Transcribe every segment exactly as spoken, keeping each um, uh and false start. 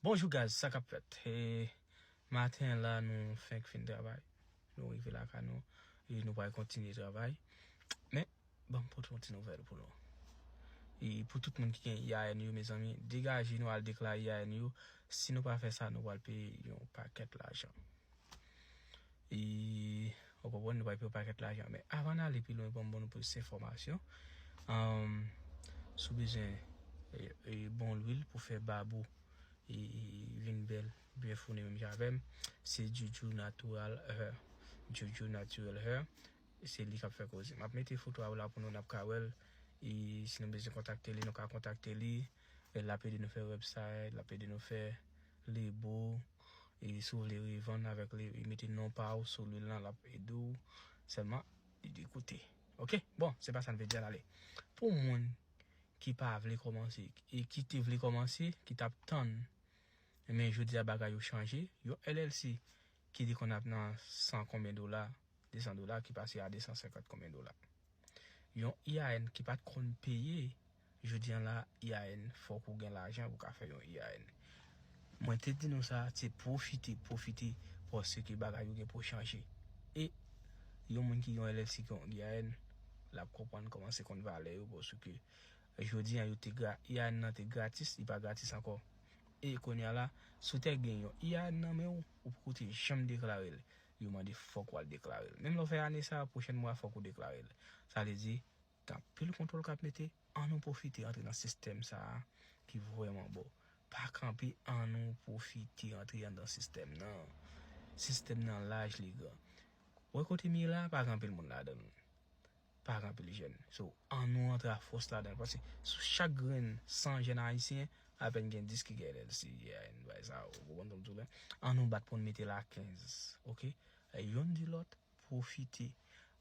Bonjou guys, sa k ap fèt? E, maten la nou fenk fin travay. Nou rive lakay nou e nou pral kontinye travay. Men, ban m pote yon ti nouvèl pou nou. E pou tout moun ki gen I A N yo, mezanmi, degaje nou al deklare I A N yo. Si nou pa fè sa, nou pral peye yon pakèt lajan. E, ou konprann, nou pral peye yon pakèt lajan. Men avan n ale pi lwen, ban m ban nou plis enfòmasyon. Anm, si w bezwen e, e, bon lwil pou fè bab ou e, e, vin bèl, byen founi menm jan avè m, se Juju Natural Hair. Juju Natural Hair, se li k ap fè koze. M ap mete foto a la pou nou, n ap ka wè l. E si nou bezwen kontakte li, nou ka kontakte li. E l ap ede nou fè website, l ap ede nou fè lebo. E si w vle revann avèk li, e mete non pa w sou lwil lan, l ap ede w. Sèlman, li di koute. Oke? Bon, se pa sa n vle di a, n ale. Pou moun ki pa vle kòmanse, e ki te vle kòmanse, ki t ap tann, men jodi a bagay yo chanje, yon L L C ki te konn ap nan san konbyen dola, de san dola, ki pase a de san senkant konbyen dola. Yon I A N ki pa t konn peye, jodi a la, I A N, fòk ou gen lajan pou ka fè yon I A N. Mwen te di nou sa, se pwofite, pwofite, paske bagay yo gen pou chanje. E yon moun ki gen yon L L C ki yon I A N, l ap konprann kòman se konn valè yo, paske jodi a yo te gra, I A N nan te gratis, li pa gratis ankò. E kounye a la, si w te gen yon I A N nan men w, ou poko te janm deklare l. Yo mande fòk w al deklare l. Menm lè w fè ane sa, pwochèn mwa, fòk ou deklare l. Sa vle di, gen anpil kontwòl k ap mete, ann nou pwofite antre nan sistèm sa a ki vrèman bon. Pa kanpe, ann nou pwofite antre anndan sistèm nan. Sistèm nan laj, li gran. Wè kote m ye la, pa gen anpil moun ladan l. Pa gen anpil jèn. So, ann nou antre a fòs ladan l. Paske sou chak grenn san jèn ayisyen, apèn gen dis ki gen L L C, I A N, bagay sa yo. Ou konprann sa m di w la? Ann nou bat pou n mete l a kenz, oke? Youn di lòt, pwofite.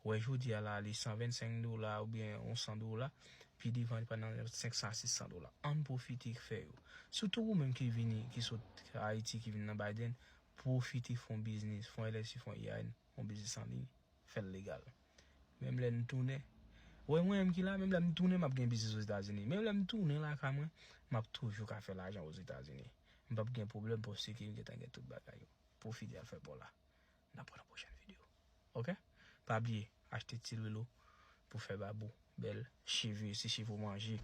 Wè, jodi a la, li san vennsenk dola oubyen yon san dola, pi devan, li pral nan senk san a sis san dola. Ann pwofite fè yo. Sitou ou menm ki vini, ki sot Ayiti, ki vin nan Biden, pwofite fè yon biznis, fè yon L L C, fè yon I A N, fè yon biznis an liy, fè l legal. Menm lè n tounen, wè mwen menm ki la, menm lè m tounen, m ap gen biznis Ozetazini. Menm lè m tounen lakay mwen, m ap toujou ka fè lajan Ozetazini. M p ap gen pwoblèm paske m gentan gen tout bagay yo. Pwofite al fè pa w la. N ap wè nan pwochèn videyo. Oke? Pa bliye, achte ti lwil ou pou fè bab ou bèl, cheve, si cheve w manje,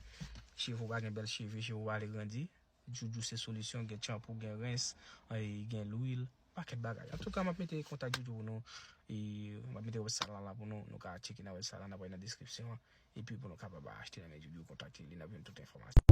cheve w pa gen bèl cheve, cheve w pa vle grandi, Juju se solisyon, gen chanpou, gen rens, e, gen lwil, pakèt bagay. Antouka, m ap mete kontak Juju pou nou, e m ap mete website la la pou nou, nou ka tcheke nan website la, n ap wè nan deskripsyon an, epi pou nou kapab achte nan men Juju, kontakte li, n ap jwenn tout enfòmasyon.